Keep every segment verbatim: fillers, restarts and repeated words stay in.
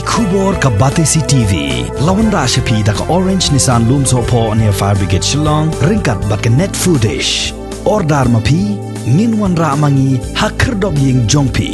Khubor ka Batesi T V la wanrah sha phi da ka Orange Nissan Lumsohphoh near Fire Brigade Shillong ryngkat bad ka Net Foodish. Order ma phi, ngin wanrah ma ngi ha khyrdop ïing jong phi.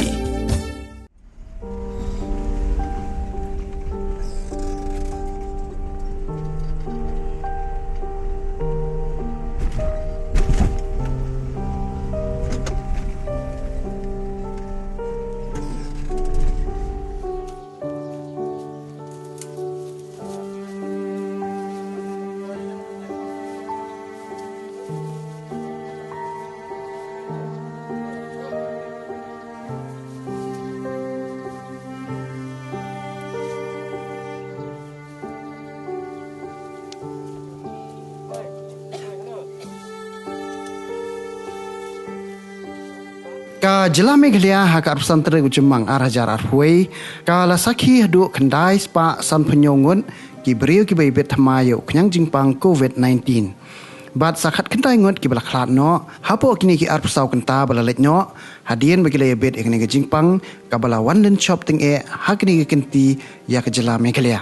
Ka jylla Meghalaya ha ka arphew san tarik u Jymmang ar hajar arphew wei ka la sakhi haduh khyndai spah sanphew hynñiew ngut ki briew kiba ibit thymmai ïa u khñiang jingpang covid nineteen. Bad sa khatkhyndai ngut kiba la khlad noh hapoh kine ki arphew saw kynta ba la leit noh hadien ba ki la ïabit ïa kane ka jingpang kaba la wan lynshop tyngeh ha kine ki kynti ïa ka jylla Meghalaya.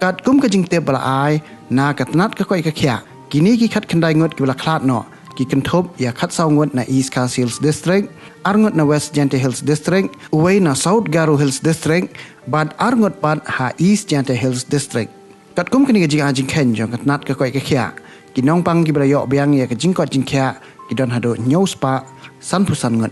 Katkum ka jingtip ba la ai na ka tnat ka koit ka khiah, kine ki khatkhyndai ngut kiba la khlad noh ki kynthup ïa khatsaw ngut na East Khasi Hills District, ar ngut na West Jaintia Hills District, uwei na South Garo Hills District, bad ar ngut pat ha East Jaintia Hills District. Katkum kane ka jingai jingkheiñ jong ka tnat ka koit ka khiah, ki nongpang kiba la ïoh biang ïa ka jingkoit jingkhiah ki don haduh hynñiew spah sanphew san ngut.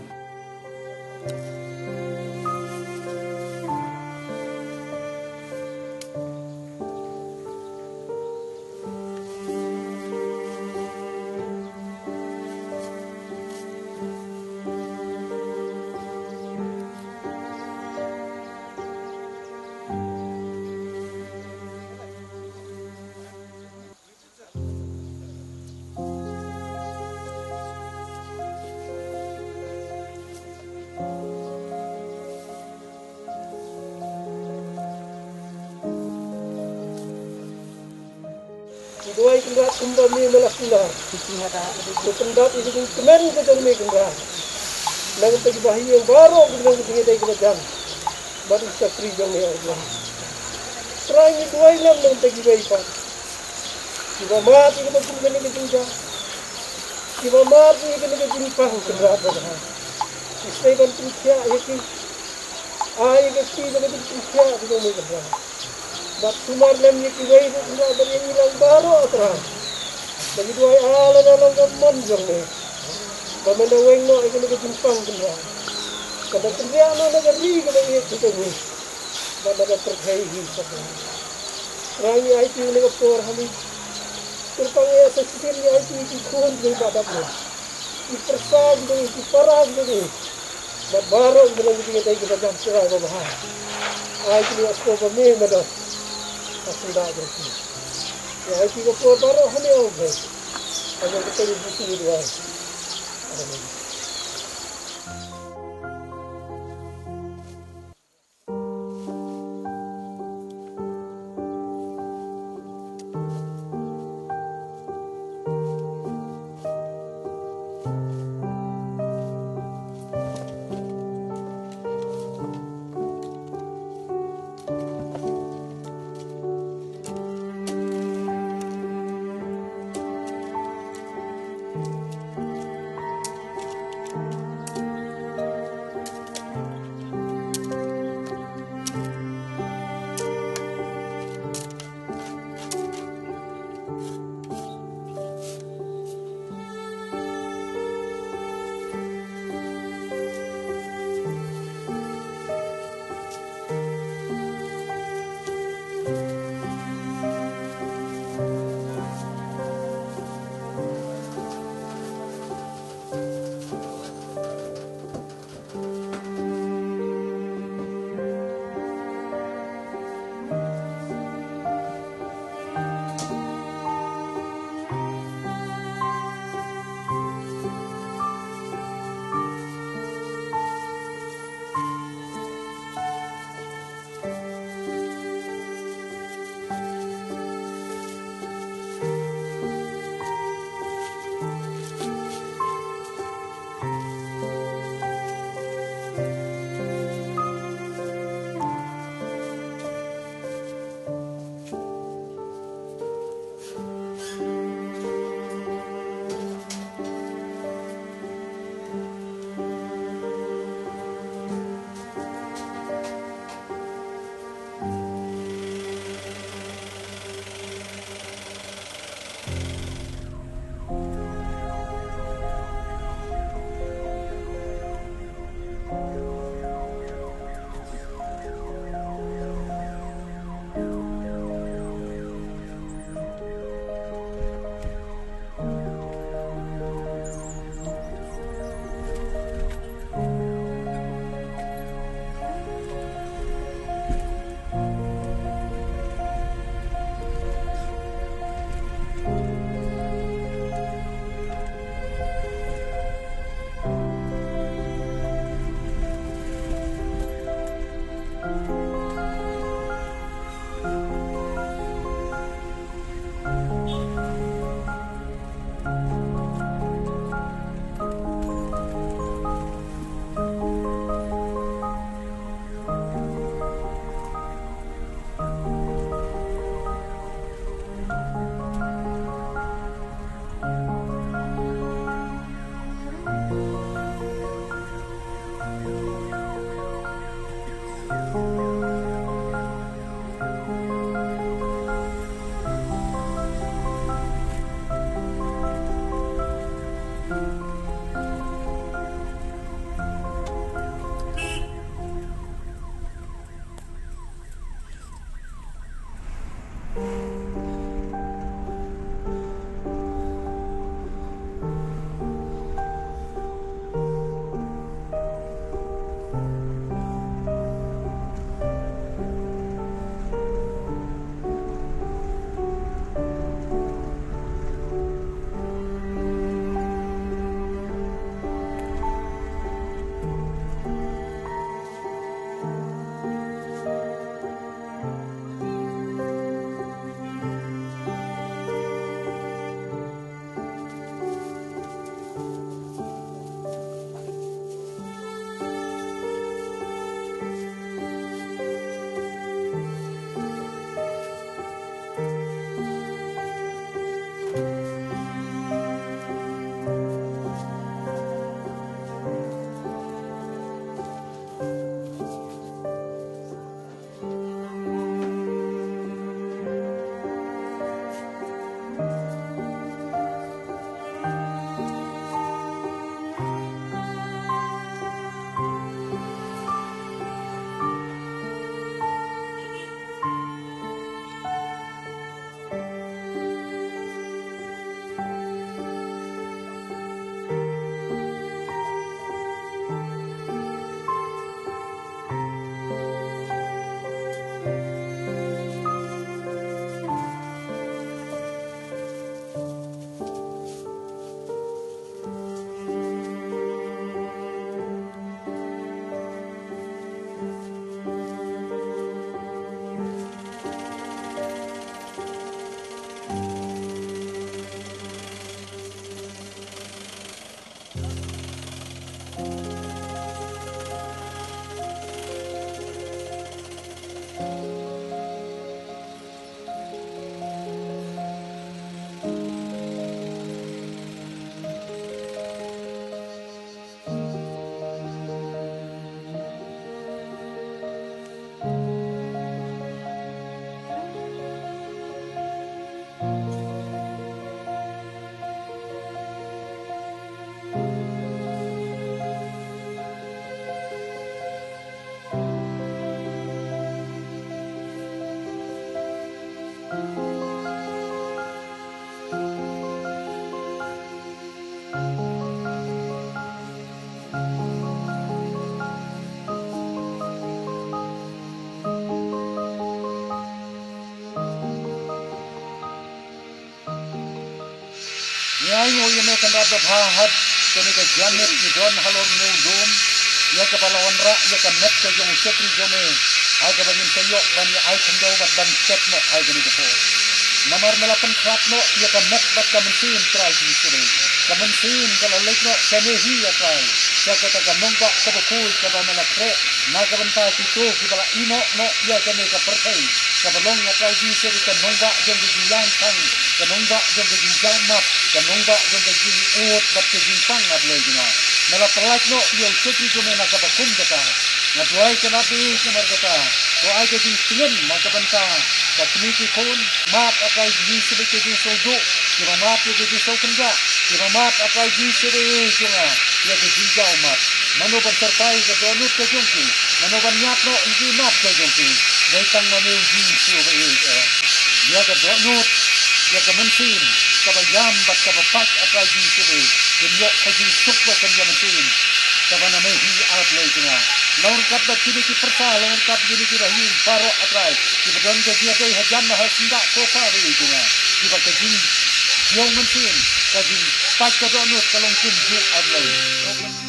Ngi duwai Kynrad kumba me me la kular. Ngi pyndap ïa ka jingkmen ka jong me Kynrad. Na ka bynta ki bahaïing baroh ki dei ki dei kiba jan. Bad ki shakri jong me, O Blei. Trai ngi duwai lem na ka bynta kiwei pat kiba mad ïa kaba kum kane ka jingjia. Kiba mad ïa kane ka jingpang Kynrad ba bha. Ki sdei ban pynkhiah ïa ki. Ai ïa ka kti ba ka jingpynkhiah ka jong me Kynrad. Bad sumar lem ïa kiwei ruh Kynrad bad ïa ngi lang baroh Trai. Ba ngi duwai ah lada long ka mon jong me ba men da weng noh ïa kane ka jingpang Kynrad. Ba da pynriah noh na ka ri kaba ïeit ka jong me. Bad na ka pyrthei hi Kynrad. Trai ngi aiti ïa kane ka por ha me. Kyrpang ïa sa shisien ngi aiti ïa ki khun jong me ba dap ne. Ki pyrsa ki jong me, ki para ki jong me. Bad baroh ki jong me ki dei kiba jan Trai ba bha. Ai kine ïa sngewbha me madon. Ha syndah jong ki. Ïa aiti ïa ka por baroh ha me O Blei. Ha jong ka kyrteng Jisu ngi duwai. Amen. Ngi ai nguh ïa me Kynrad babha, ha kane ka janmiet ngi don halor une u lum ïa kaba la wanrah ïa ka met ka jong u shakri jong me, ha kaba ngin sa ïoh ban ïa ai khyndew bad ban tep noh ha kane ka por. Namar me la pynkhlad noh ïa ka met bad ka mynsiem, Trai Jisu. Ka mynsiem ka la leit noh sha me hi, ïa Trai, sha kata ka nongbah kaba khuid kaba me la khreh na ka bynta kito kiba la ïehnoh noh ïa kane ka pyrthei, kaba long, ïa Trai Jisu, ka nongbah jong ka jingïaid thang, ka nongbah jong ka jingjaw map, ka nongbah jong ka jingud bad ka jingpang, A Blei jong nga. Me la pyllait noh ïa u shakri jong me na kaba kum kata. Nga duwai Kynrad, namar kata, to ai ka jingtngen na ka bynta ka kmie ki khun. Map, A Trai Jisu, ïa ka jingsngewduh, kiba map ïa ka jingsngewkynjah, kiba map, A Trai Jisu, jong nga, ïa ka jingjaw map. Mano ban syrpai ka dohnud ka jong ki, mano ban ñiad noh ïa ki map ka jong ki, dei tang ma me u Jisu ba ïeit, eh. Ïa ka dohnud, ïa ka mynsiem kaba ïam bad kaba pait, A Trai Jisu, kin ïoh ka jingsuk ba kan ïa mynsiem kaba na me hi, A Blei jong nga. Long ryngkat bad kine ki pyrsa, long ryngkat kine kiba hi baroh, A Trai, kiba don ka jingïadei hajan ha syndah sofa, Blei jong nga, kiba ka jingjaw mynsiem, ka jingpait ka dohnud ka long kumjuh, A Blei.